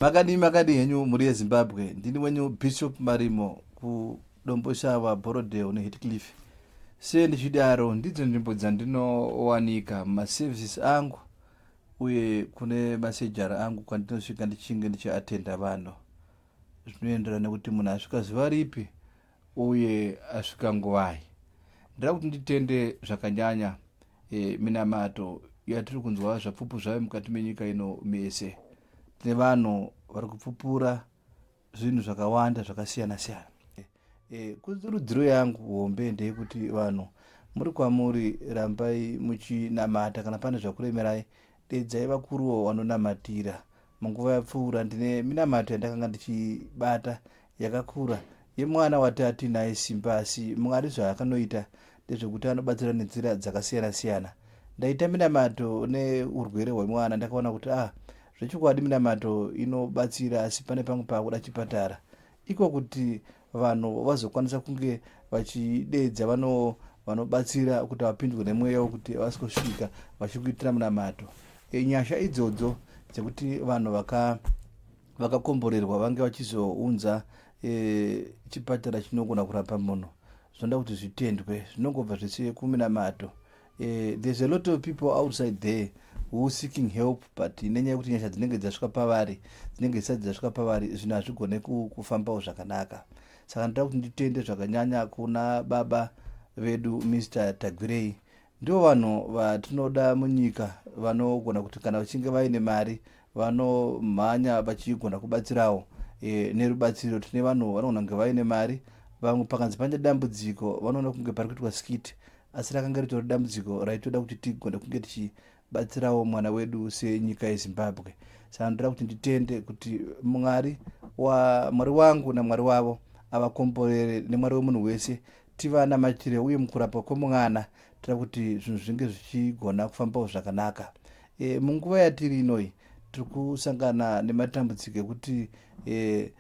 Makadii makadii henyu mhuri yeZimbabwe, ndini wenyu Bishop Marimo kuDomboshava, Borrowdale neHeathcliff. Se ndichidaro ndidzo nzvimbo dzandinowanika mumaservices angu uye kune masejari angu kwandinosvika ndichinge ndichiatenda vanhu. Zvinoenderana nekuti munhu asvika zuva ripi uye asvika nguvai. Ndira kuti nditende zvakanyanya e, minamato yatiri kunzwa zvapupu zvayo mukati menyika ino mese. Tine vanhu vari kupupura zvinhu zvakawanda zvakasiyana siyana. E, kurudziro yangu hombe ndeyekuti vanhu muri kwamuri rambai muchinamata kana pane zvakuremerai dedzai vakuruwo vanonamatira munguva yapfuura ndine minamato yandakanga ndichibata yakakura yemwana wati atinaye simba asi mwari zvaakanoita ndezvekuti anobatsira nenzira dzakasiyana siyana ndaita minamato neurwere hwemwana ndakaona kuti ah zvechokwadi minamato inobatsira asi pane pamwe paakuda chipatara iko kuti vanhu vazokwanisa kunge vachideedza vano vanobatsira kuti vapindwe nemweya wekuti vasikosvika vachikuitira munamato e, nyasha idzodzo dzekuti vanhu vaka vakakomborerwa vange vachizounza e, chipatara chinogona kurapa munhu zvinoda kuti zvitendwe zvinongobva zvese kuminamato there's a lot of people outside there who seeking help but nenyaya yekuti nyasha dzinenge dzasvika pavari dzinenge dzisati dzasvika pavari zvinhu hazvigone kufambawo zvakanaka saka ndoda kuti nditende zvakanyanya kuna baba vedu Mr Tagwirei ndivo vanhu vatinoda munyika vanogona kuti kana vachinge vaine mari vanomhanya vachigona kubatsirawo e, nerubatsiro tine vanhu vanogona kunge vaine mari vamwe pakanzi pane dambudziko vanoona kunge pari kuitwa skit asi rakanga ritori dambudziko raitoda kuti tigone kunge tichibatsirawo mwana wedu senyika yeZimbabwe saka ndoda kuti nditende kuti mwari wa mwari wangu namwari wavo avakomborere nemwari wemunhu wese tivanamatire uye mukurapwa kwemwana toda kuti zvinhu zvinge zvichigona kufambawo zvakanaka e, munguva yatiri inoi tiri kusangana nematambudziko ekuti e,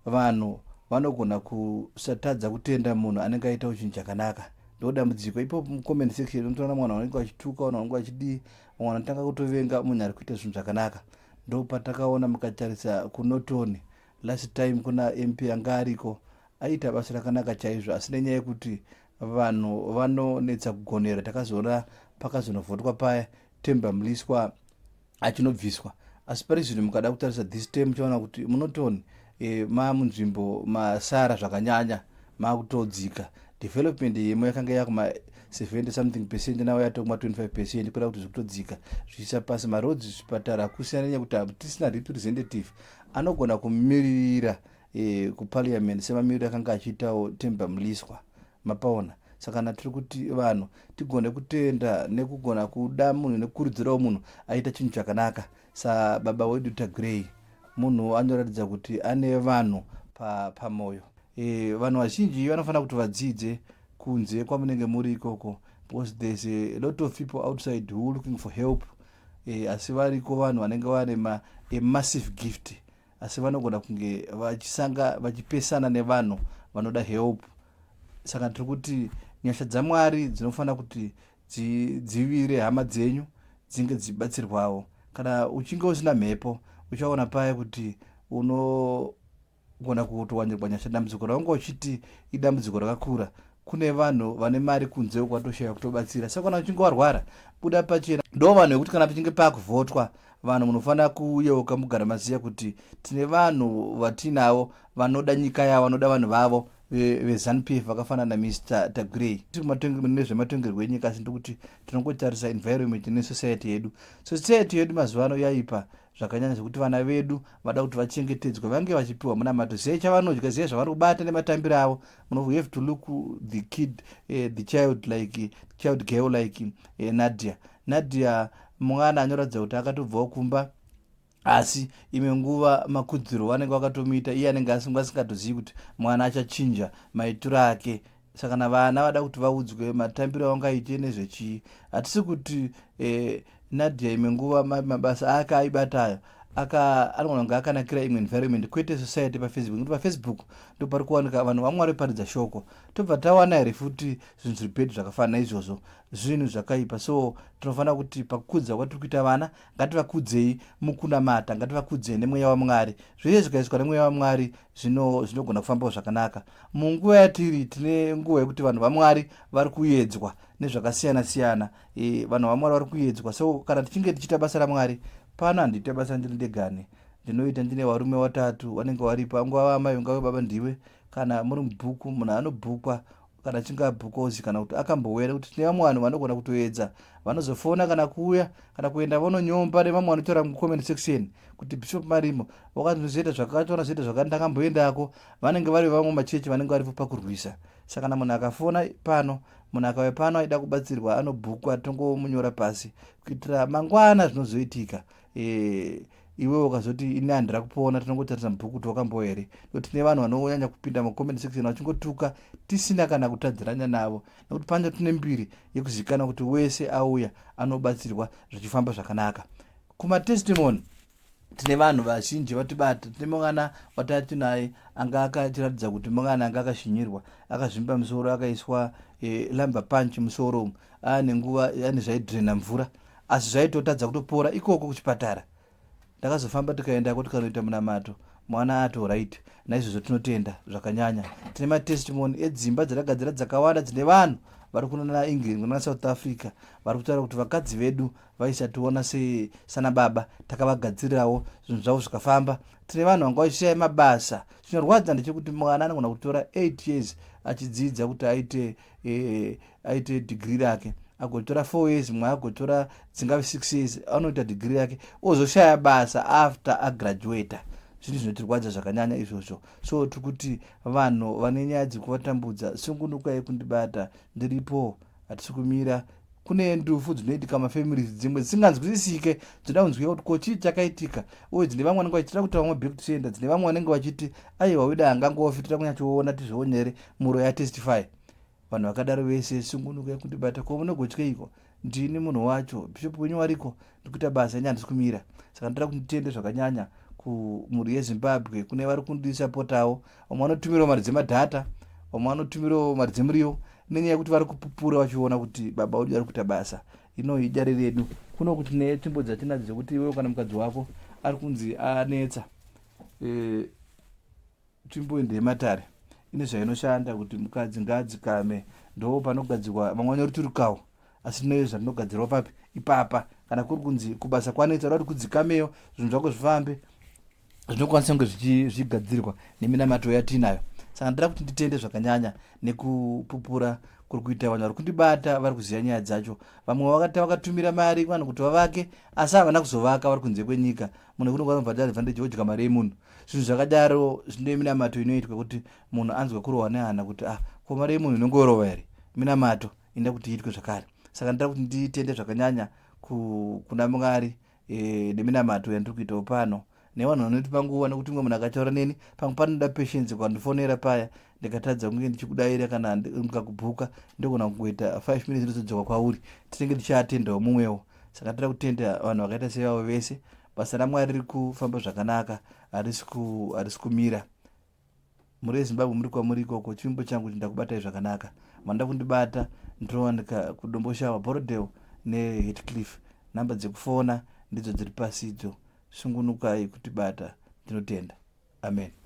vanhu vanogona kusatadza kutenda munhu anenge aitawo chinhu chakanaka ndo dambudziko ipo mucomment section unotoona mwana vanenge vachituka vanhu vanenge vachidii vamwe vanotanga kutovenga munhu ari kuita zvinhu zvakanaka ndo patakaona mukatarisa kuNorton last time kuna MP anga ariko aita basa rakanaka chaizvo asi nenyaya yekuti vanhu vanonetsa kugonera takazoona pakazonovhotwa paya Temba Mliswa achinobviswa asi pari zvino mukada kutarisa this time muchaona kuti muNorton e, maamunzvimbo masara zvakanyanya maakutodzika development yemo yakanga yakuma 70 something percent nawo yatokuma 25% kuda kuti zvikutodzika zvichiisa pasi maroads zvipatara kusiyana nenyaya kuti tisina representative anogona kumiririra e, kuparliament semamiriro akanga achiitawo Temba Mliswa mapaona saka kana tiri kuti vanhu tigone kutenda nekugona kuda munhu nekukurudzirawo munhu aita chinhu chakanaka sababa wedu Tagwirei munhu anoratidza kuti ane vanhu pamwoyo pa e, vanhu vazhinji vanofanira kuti vadzidze kunze kwamunenge muri ikoko because there's a lot of people outside who looking for help e, asi variko vanhu vanenge vane ma, a massive gift asi vanogona kunge vachisanga vachipesana nevanhu vanoda help saka tiri kuti nyasha dzamwari dzinofanira kuti dzivire hama dzenyu dzinge dzichibatsirwawo kana uchinge usina mhepo uchaona paya kuti unogona kutowanirwa nyasha dambudziko raunga uchiti idambudziko rakakura kune vanhu vane mari kunze ukwatoshaya kutobatsira saka kana uchinge warwara buda pachena ndo vanhu vekuti kana pachinge pakuvhotwa vanhu munofanira kuyeuka mugara maziva kuti tine vanhu vatinavo vanoda nyika yavo vanoda vanhu vavo veZANU PF vakafanana naMr Tagwirei nezvematongerwo enyika asi ndokuti tinongotarisa environment nesociety yedu society yedu mazuva ano yaipa zvakanyanya zvekuti vana vedu vada kuti vachengetedzwe vange vachipiwa munamato ziyai chavanodya ziyai zvavari kubata nematambiro avo you have to look the kid the child like child girl like Nadia Nadia mwana anoratidza kuti akatobvawo kumba asi imwe nguva makudziro vanenge vakatomuita iye anenge asingatozivi kuti mwana achachinja maitiro ake saka kana vana vada kuti vaudzwe matambiro avangaite nezvechii hatisi kuti eh, Nadia imwe nguva mabasa ake aibatayo aka anogona kunge akanakira imwe environment kwete society pafacebook nekuti pafacebook ndo pari kuwanika vanhu vamwari paridza shoko tobva tawana here futi zvinhu zviri bad zvakafanana izvozvo zvinhu zvakaipa so tinofanira kuti pakukudza kwatiri kuita vana ngativakudzei mukunamata ngativakudzei nemweya wamwari zvese zvikaiswa nemweya wamwari zvinogona kufambawo zvakanaka munguva yatiri tine nguva yekuti vanhu vamwari vari kuyedzwa nezvakasiyana siyana e, vanhu vamwari vari kuyedzwa so kana tichinge tichiita basa ramwari pano handiite basa ndiri ndegane ndinoita ndine varume watatu vanenge varipo angava amai ungave baba ndiwe kana muri mubhuku munhu anobhukwa kana achinge abhukwa ozikanwa kuti akambouya nekuti tine vamwe vanhu vanogona kutoedza vanozofona kana kuuya kana kuenda vononyomba nevamwe vanotaura mucomment section kuti bishop marimo wakanozoita zvakati vanozoita zvakati ndakamboendako vanenge vari vamwe machechi vanenge varipo pakurwisa saka kana munhu akafona pano munhu akauya pano aida kubatsirwa anobhukwa tongomunyora pasi kuitira mangwana zvinozoitika e, iwe ukazoti ini handira kupona tinongotarisa mubhuku kuti wakambo here nekuti tine vanhu vanonyanya kupinda mucomment section vachingotuka tisina kana kutadziranya navo nekuti pano tine mbiri yekuzivikanwa kuti wese auya anobatsirwa zvichifamba zvakanaka kumatestimony tine vanhu vazhinji vatibata tine mwana watatinaye anga akatiratidza kuti mwana anga akashinyirwa akazvimba musoro akaiswa e, lamba punch musoro umu ane nguva ane zvaidrena mvura asi zvaitotadza kutopora ikoko kuchipatara ndakazofamba tikaendako tikanoita munamato mwana ato right naizvozvo tinotenda zvakanyanya tine matestimony edzimba dzatagadzira dzakawanda dzine vanhu vari kunana england kunana south africa vari kutaura kuti vakadzi vedu vaisationa sana baba takavagadzirirawo zvinhu zvavo zvikafamba tine vanhu vanga vachishaya mabasa chinorwadza ndechekuti mwana anogona kutora 8 years achidzidza kuti aite e, aite dhigiri rake agotora 4 years mumwe agotora dzingave 6 years anoita dhigiri rake ozoshaya basa after agraduata zvinhu zvinotirwadza zvakanyanya izvozvo so tiri kuti vanhu vane nyaya dzekuvatambudza sungunukai kundibata ndiripo hatisi kumira kune ndufu dzinoitika mafamilies dzimwe dzisinganzwisisike dzinoda kunzwika kuti ko chii chakaitika uye dzine vamwe vanenge vachitira kuti vamwe back to sender dzine vamwe vanenge vachiti aiwa wida hangangofi toda kunyatsoona tizvionere muro yatestify vanhu vakadaro vese sungunukai kundibata ko munogotyeiko ndini munhu wacho bishop wenyu wariko ndikuita basa ini handisi kumira saka ndoda kuti nditende zvakanyanya kumhuri yezimbabwe kune vari kundisapotawo vamwe vanotumirawo mari dzemadhata vamwe vanotumirawo mari dzemuriwo nenyaya yekuti vari kupupura vachiona kuti baba wedu vari kuita basa ino idare redu kuno kuti netsvimbo dzatinadzo dzekuti iwewe kana mukadzi wako ari kunzi anetsa e, tsvimbo iyi ndeyematare ine zvainoshanda kuti mukadzi ngaadzikame ndo panogadzirwa vamwe vanoriturikawo asi tine zvatinogadzirwa papi ipapa kana kuri kunzi kubasa kwanetsa uda kuti kudzikameyo zvinhu zvako zvifambe zvinokwanisa kunge zvichigadzirwa neminamato yatinayo saka ndida kuti nditende zvakanyanya nekupupura kuri kuita vanhu vari kundibata vari kuziva nyaya dzacho vamwe vakati vakatumira mari vanhu kuti vavake asi havana kuzovaka vari kunze kwenyika munhu kunonga vanobva advantage vodya mari yemunhu zvinhu zvakadaro zvine minamato inoitwa kuti munhu anzwe kurohwa nehana kuti ah ko mari yemunhu inongorova here minamato inoda kuti iitwe zvakare saka ndida kuti nditende zvakanyanya kuna mwari e, neminamato yandiri kuitawo pano nevanhu vanotipa nguva nekuti umwe munhu akataura neni pamwe panoda patience ukandifonera paya ndikatadza kunge ndichikudaira kana ndikakubhuka ndogona kungoita 5 minutes ndozodzoka kwauri tinenge tichiatendawo mumwewo saka toda kutenda vanhu vakaita sevavo vese basa ramwari riri kufamba zvakanaka harisi kumira mhuri yezimbabwe muri kwamuri ikoko chivimbo changu kuti ndakubatai zvakanaka manoda kundibata ndinowanika kudomboshawa borrowdale neheathcliff nhamba dzekufona ndidzo dziri pasi idzo sungunukai kutibata ndinotenda amen.